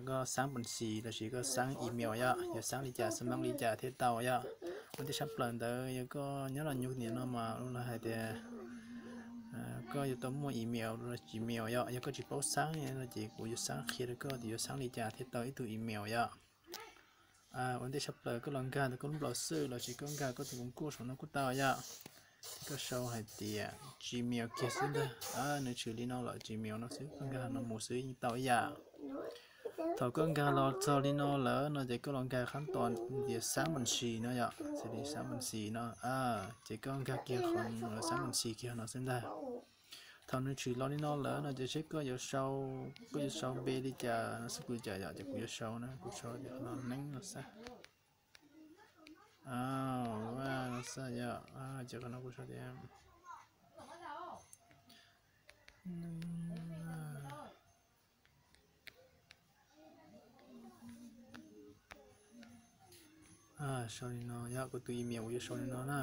koj xab npas xis los sis koj xab email yom, yuav xab li cas xab mab li cas thiaj tau yom. Ua ntej tshaj plaws ntawd yog koj nyob los nyuj niam no mas los hais tias koj yuav tau muaj email los Gmail yom. Yog koj tsis paub xab no ces kuv yuav xab qhia rau koj tias yuav xab li cas thiaj tau ib tug email yom. Ua ntej tshaj plaws koj los nkag ntawm koj lub browser los sis koj nkag koj tus Google saum no kuj tau yom. Ces koj sau hais tias Gmail kiag xwb ntag, nws tshwm li no lawm Gmail no xwb, koj nkag no mus xwb yeej tau ib yam. Thaum koj nkag los txog li no lawm no ces koj los nkag qhab tos tias xab npas xis no yom, xws li xab npas xis no, ces koj nkag kiag qhov xab npas xis kiag no xwb ntag. Thaum nws tshwm los li no lawm no ces seb koj yuav sau, koj yuav sau npe li cas no xwb, kuv li cas yom, ces kuv yuav sau na, kuv sau tias qhov no Neeb no xwb. Vaj no xwb yom, ces qhov no kuv sau tias sau li no yom, kuv tus email kuv yuav sau li no na,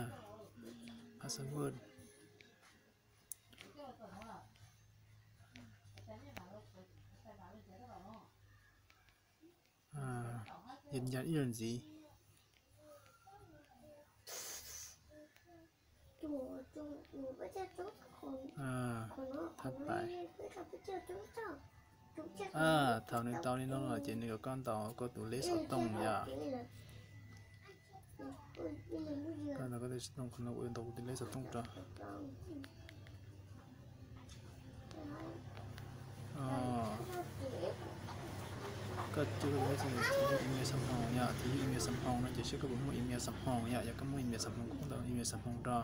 password. Yog ib zaug ntxiv. Thab pais. Thaum nws tau li no lawm ces nws kom koj ntaus koj tus lej xov tooj yom. Koj ntaus koj tus lej xov tooj, qhov no kuv yuav ntaus kuv tus lej xov tooj rau. Koj tus lej xov tooj, email xam hoo yom, tus email xam hoo no ces seb koj puas muaj email xam hoo yom, yog koj muaj email xam hoo koj ntaus email xam hoo rau.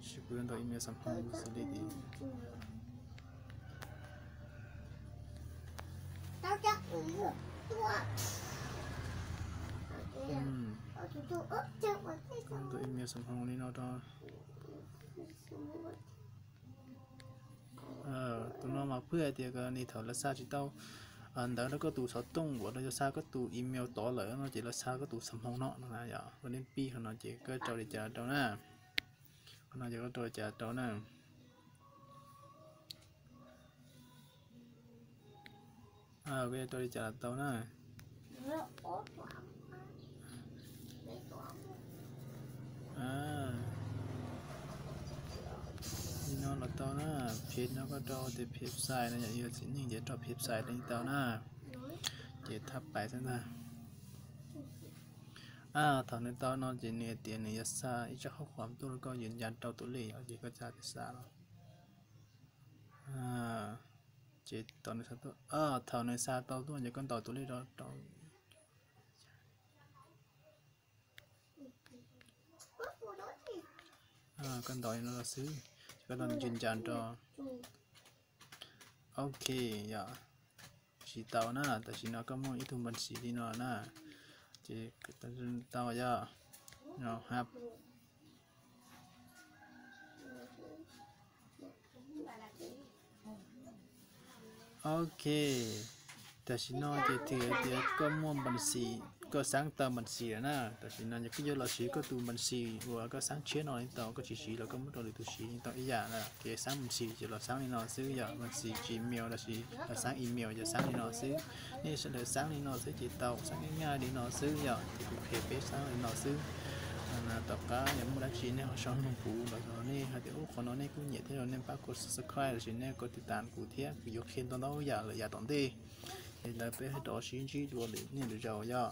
Seb kuv yuav ntaus email xam hoo xws li tias ntaus email xam hoo li no rau. Tus no mas phwj hais tias kom nws thaum lawv xa tsis tau ntawv rau koj tus xov tooj uas lawv xa koj tus email tod lawm no ces lawv xa koj tus xam hoo no no na yom, ua neb pib qhov no ces koj rau li cas rau na. Qhov no ces koj rau li cas rau na. Koj rau li cas los tau na. Li no los tau na, phem no koj rau tias phem xais no yom, yog txiv neej ces rau phem xais li tau na. Ces thab pais xwb ntag. Thaum nws tau no ces nws tias nws yuav xa ib tsab qhob qhuam tuaj rau koj yuav ncas rau tus lej yom, ces koj tsa tias xa los. Ces thaum nws xa tuaj, thaum nws xa tau tuaj ces koj ntaus tus lej rau rau. Koj ntaus li no los xwb, ces koj ntaus ncas ncas rau. Ok yom, tsis tau na, tam sim no koj muaj ib tug npas xis li no na, ces tau yom, no hab. Ok, tam sim no ces twb hais tias koj muaj npas xis, koj xaab tau npas xis lawm na. Tam sim no ces koj yuav los siv koj tus npas xis uas koj xaab tshiab no li tau, koj tsis siv los koj muab rau lwm tus siv li tau ib yam na. Ces xaab npas xis ces los xaab li no xwb yom, npas xis Gmail los sis los xaab email ces xaab li no xwb. Nej sawv daws xaab li no xwb ces tau, xaab nyaj nyaj li no xwb yom, ces kuv qhia peb xaab li no xwb. Tom qab yog muaj dab tsi nej ho sau nug kuv los nej hais tias ub qhov no nej kuj nyiam thiab los nej pab kuv subscribe los sis nej kuj tiv tas kuv thiab, kuv yuav qhia ntau ntau yam lawm yav tom ntej. Ces ntawd peb rov sib ntsib dua lwm niaj lwm zaus yom.